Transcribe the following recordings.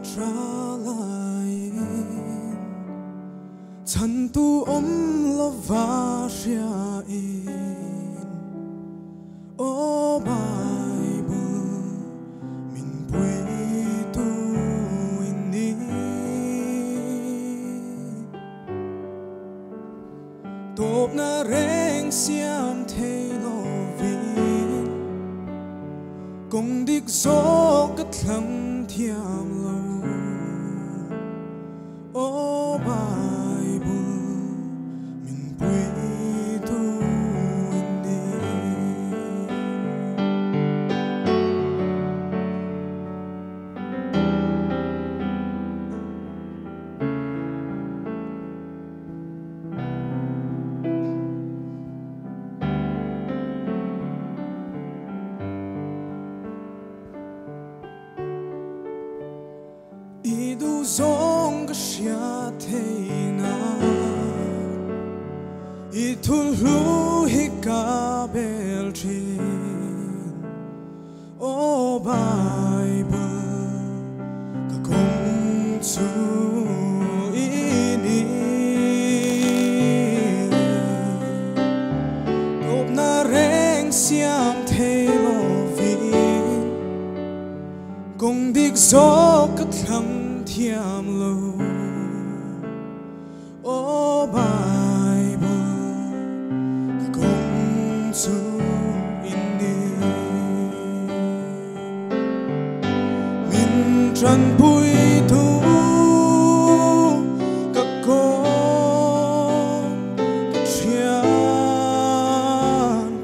Tralai Chhantu awm lova hria in Aw Bible min puitu in ni. Tawpna reng siam thei lovin kawng dik zawk ka thlang thiam lo. Aw Bible min puitu in ni. I duh zawng ka hria thei na, i thulhlu hi ka bel thin. Aw Bible ka kawng chu i ni. Tawpna reng siam thei lovin kawng dik zawk ka thlang thiam lo. Aw Bible ka kawng chu i ni. Min tanpui tu ka kawng ka thian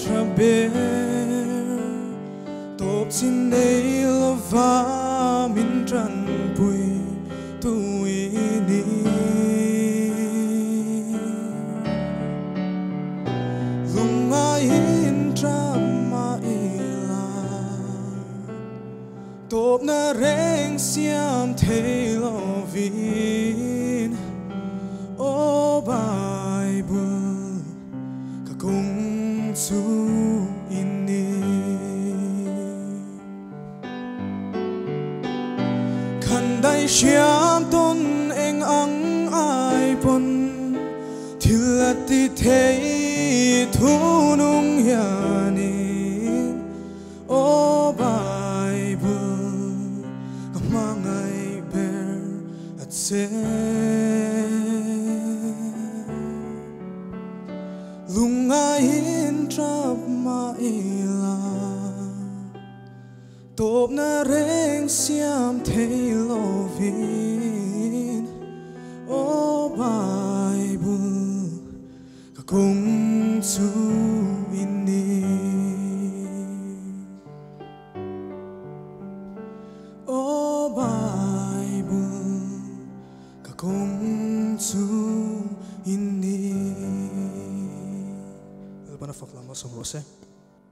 tha ber. Tawp chin nei lova min tanpui tu i ni. Lungaiin tap mah ila, tawpna reng siam thei lovin. Aw Bible ka kawng chu i ni. Khan dai hriam tawn eng ang ai pawn thil a ti thei thu nung hianin. Aw Bible ka hmangaih ber a che. Lungaiin tap mah ila, tawpna reng siam thei lovin. Aw Bible ka kawng chu i ni. Aw Bible ka kawng chu i ni. Lalpana fak lam a sawm rawh se.